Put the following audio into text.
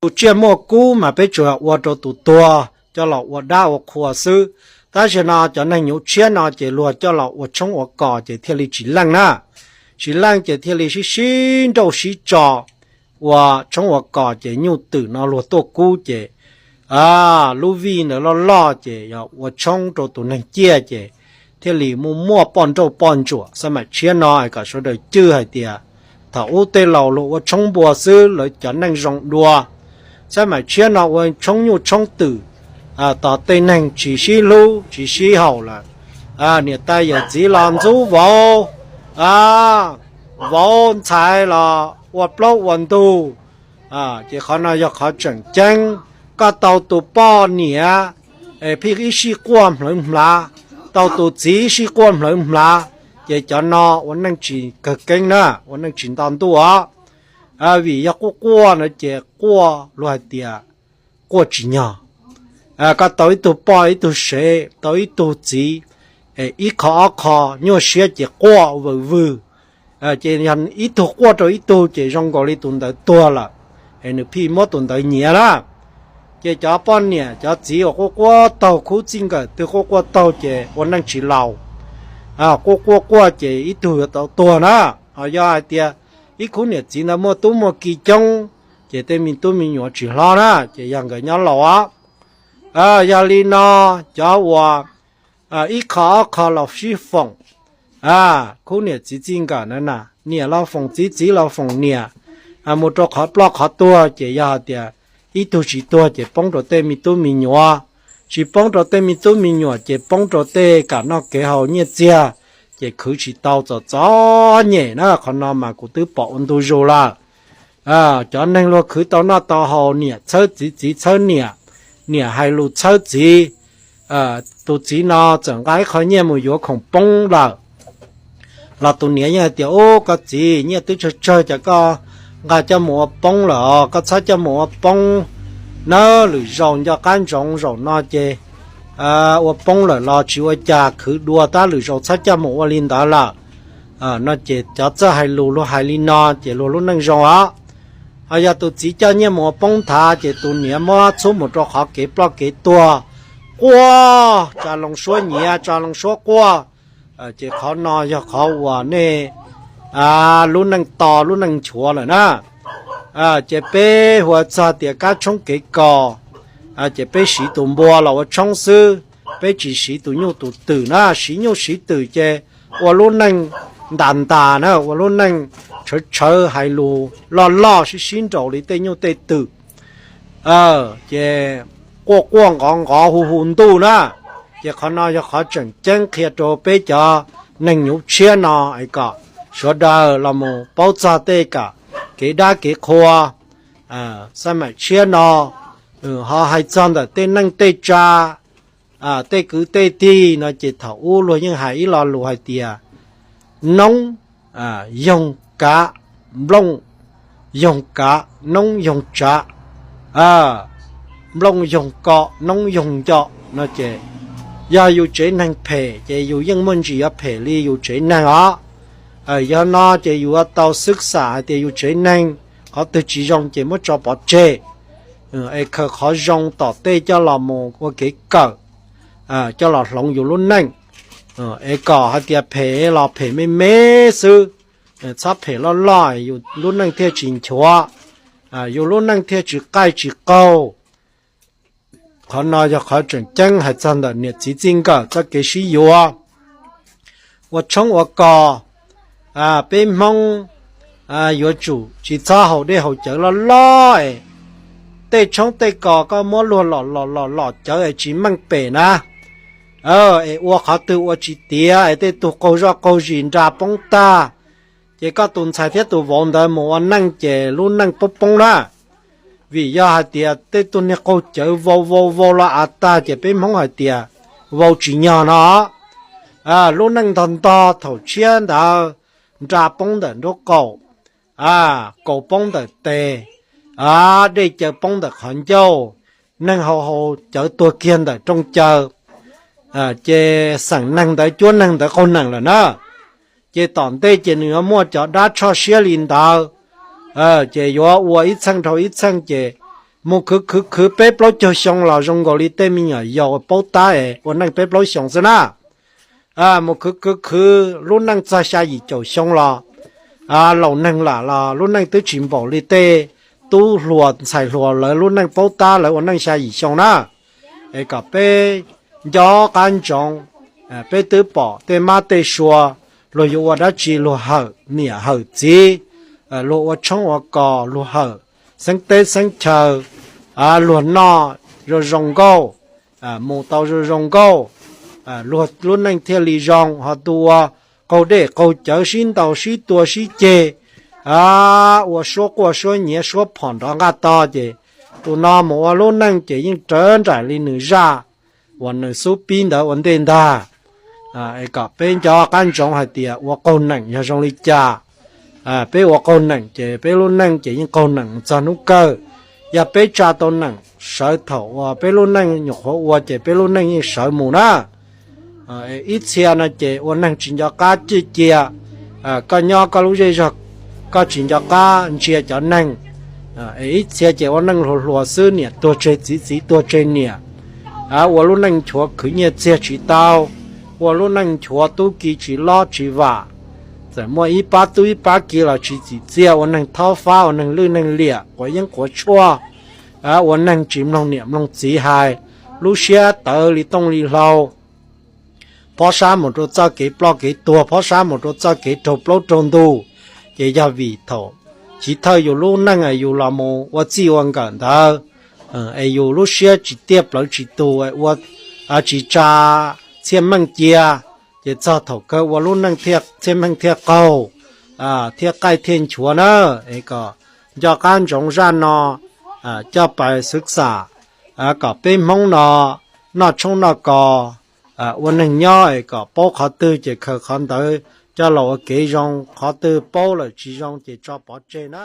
Tus tsiaj muaj kub mas peb tsuas ua rau tus tuag coj los ua dab ua qhua xwb. Tab sis no cov neeg nyuv tshiab no ces luag coj los ua tshoob ua kos ces thiaj li tsis leej na. Tsis leej ces thiaj li sib sib nrauj sib tso ua tshoob ua kos ces nyuj twm no luag tuaj kub ces lub vij ntawd loj loj ces yog ua tshoob rau tus neeg ciaj ces thiaj li muaj muaj poj nrauj poj ntsuam. Xab maim tshiab no kom sawv daws cwj hais tias thaum ub tej laus luag ua tshoob npua xwb lawv cov neej zoo dua. Xab maim tshiab no ua tshoob nyuj tshoob twm, tos tej neeg tsis sib hlub tsis sib haum lawm, niam tais yawm txiv los ntxub vauv, vauv ntxhais los ua plaub ua ntug. Ces qhov no yog qhov tseem ceeb. Koj tau tus poj niam es pheej ib sij quaj hmlawv hmlav, tau tus txiv ib sij quaj hmlawv hmlav, ces cov no ua neej tsis kawg keeb na, ua neej tsis nto ntuj os. Vim yog quaj quaj na ces quaj luag hais tias quaj tsis nyog. Koj tau ib tug poj ib tug sev, tau ib tug txiv, ib qho ob qho nyuaj siab ces quaj vwm vwg. Ces yog ib tug quaj rau ib tug ces zoo nkaus li tus ntawd tuag lawm, es nws pheej muab tus ntawd nyiav na. Ces cov poj niam cov txiv uas quaj quaj taug, khub txij nkawm twg quaj quaj taug ces ua neej tsis laus, quaj quaj quaj ces ib tug yuav tau tuag na. Ho yog hais tias ib khub niam txiv ntawd muaj tub muaj ki coob, ces tej me tub me nyuam tsis hlob na, ces yog nkawd nyob laus os. Yog li no, cov uas ib qho ob qho los sib foom, khub niam txiv txij nkawm na, niam los foom txiv, txiv los foom niam, mus rau qhov ploj qhov tuag ces yog hais tias ib tug tsis tuag ces poob rau tej me tub me nyuam, tsis poob rau tej me tub me nyuam ces poob rau tej kam noj kev haus nyiaj txiag, ces khwv tsis tau txom txom nyem na. Qhov no mas kuv twb pom ua ntu zus lawm. Cov neeg luag khwv tau noj tau haus, niam txhawb txiv, txiv txhawb niam, niam hais lus txhawb txiv. Tus txiv no txawm nqa ib qho nyiaj mus yuav khoom poob lawm los tus niam yeej hais tias, Ub, koj txiv, nyiaj twb tsawg tsawg ces koj nqa coj mus ua poob lawm os, koj txhob coj mus ua poob nawb. Lwm zaus nco qab ntsoov, zaum no ces ua poob lawm los tsis ua cas, khwv dua tab, lwm zaus txhob coj mus ua li ntawd lawm. No ces cov txawj hais lus luag hais li no ces luag lub neej zoo os. Ho yog tus txiv coj nyiaj mus ua poob nthav ces tus niam muab txhub mus rau qhov kev ploj kev tuag, quaj tsa loo suab nyiav, tsa loo suab quaj. Ces qhov no yog qhov uas nej lub neej to lub neej nchuav lawm na. Ces peb hu ua txog tias kab tshoob kev kos, ces peb siv tus npua los ua tshoob xwb, peb tsis siv tus nyuj tus twm na. Siv nyuj siv twm ces ua lub neej ntas ntas na, ua lub neej tshawv tshawv, hais lus loj loj sib sib nraus li tej nyuj tej twm, ces quaj quaj nqov nqov hu hu ntuj na. Ces qhov no yog qhov tseem ceeb qhia rau peb cov neeg nyuv tshiab no es kom sawv daws los mus paub txog tej kev dab kev qhua. Xab maim tshiab no ho hais txog ntawm tej neej tej tsa, tej kwv tej tij no ces thaum ub luag yeej hais ib lo lus hais tias, noob yoog kav, nplooj yoog kav, noob yoog tsav, nplooj yoog ko, noob yoog nco no ces yog yus tsev neeg phem ces yus yeej muaj ntsis yuav phem li yus tsev neeg os. Yog no ces yus yuav tau xwb xam hais tias yus tsev neeg qhov twg tsis zoo ces muab tso pov tseg, es khaws qhov zoo tom tej coj los mus ua kev kawm, coj los hloov yus lub neej. Es kom hais tias phem los phem me me xwb, txhob phem loj loj, yus lub neej thiaj tsis nchuav, yus lub neej thiaj tsis qaij tsis qaug. Qhov no yog qhov tseem ceeb hais txog ntawm niam txiv txij nkawm txoj kev sib yuav. Ua tshoob ua kos, peb Hmoob yuav tsum tsis txhob haus dej haus cawv loj loj es tej tshoob tej kos koj muab luag lom lom lom lom cawv es tsis meej pem na. Es ua qhov twg ua tsis tiav es tej tug qaug zoj qaug zis nra poob tag, ces koj tus ntxhais thiab tus vauv ntawd mus ua neej ces lub neej poob poob na. Vim yog hais tias tej tug niag qaug cawv vau vau vau los av tag ces peb Hmoob hais tias vau tsis nyog no. Lub neej ntog ntog thaum tshiab ntawd nra poob ntawm nraub qaum, kaus poob ntawm tes, dej caw poob ntawm qhov ncauj, neeg haus haus cawv tuag kiag ntawm rooj caw, ces xeem neeg ntawd cuab neeg ntawd qaug neem lawm na. Ces tom ntej ces nws yuav muaj cov dab tshoj siab li ntawd, ces yuav ua ib txheej dhau ib txheej ces Mus khwv khwv khwv peb plaub caug xyoo los zoo nkaus li tej me nyuam yaus paub tab es ua neej peb plaub xyoos xwb na. Mus khwv khwv khwv lub neej txog xya yim caum xyoo los, laus neeg lam los lub neej twb tsis npaum li tej tub hluas ntxhais hluas lawv lub neej paub tab lawv ua neej xya yim xyoo na. Es kom peb nco qab ntsoov, peb twb pom tej mab tej sua, luag yuav ua dab tsi luag hawm niam hawm txiv, luag ua tshoob ua kos luag hawm xeeb teb xeeb chaw, luag noj zoo zoo nkauj, mus tau zoo zoo nkauj, luag lub neej thiaj li zoo. Ho tus uas qaug dej qaug cawv sib ntaus sib tua sib ceg, ua suab quaj suab nyiav suab phom nrov nqaj to ces tus no mus ua lub neej ces yeej rawv nraim li nws zaj uas nws xub pib ntawd ua ntej ntag. Es kom peb nco qab ntsoov hais tias ua qaug neem yog zoo li cas. Peb ua qaug neem ces peb lub neej ces yeej qaug neem mus txog hnub kawg. Yog peb tsa tau neem sawv thaum uas peb lub neej nyuam qhuav ua ces peb lub neej yeej sawv mus na. Ib txhia no ces ua neeg tsis nco qab cwj cia, koj nyob koj lub zej zog koj tsis nco qab ntsia cov neeg. Es ib txhia ces ua neej hluas hluas xwb, niam tuag tseg txiv, txiv tuag tseg niam, ua lub neej nchuav khwv nyiaj txiag tsis tau, ua lub neej nchuav tub ki tsis lob tsis vam. Txawm muaj ib pab tub ib pab ki los tsis txim txiaj, ua neeg thaub fab ua neeg lwj neeg liam quav yeeb quav tshuaj, ua neeg tsis mloog niam mloog txiv hais, lub siab tawv li tooj li hlau, phob sab mus rau txoj kev ploj kev tuag, phob sab mus rau txoj kev raug plaub raug ntug. Ces yog vim thaum chiv thawj yus lub neej yus los mus ua txij ua nkawm ntawd, es yus lub siab tsis tiaj plawv tsis tus, ua tsis tsa txhiaj meej cia, ces txog thaum kawg ua lub neej txhiaj meej thiaj qaug, thiaj qaij thiaj nchuav na. Es kom nco qab ntsoov zaj no, coj pais xwv xam, kom peb Hmoob no noj tshoob noj kos, ua neeg nyob es kom paub qhov twg ces khaws qhov ntawd coj los ua kev zoo, qhov twg paub lawm tsis zoo ces tso pov tseg na.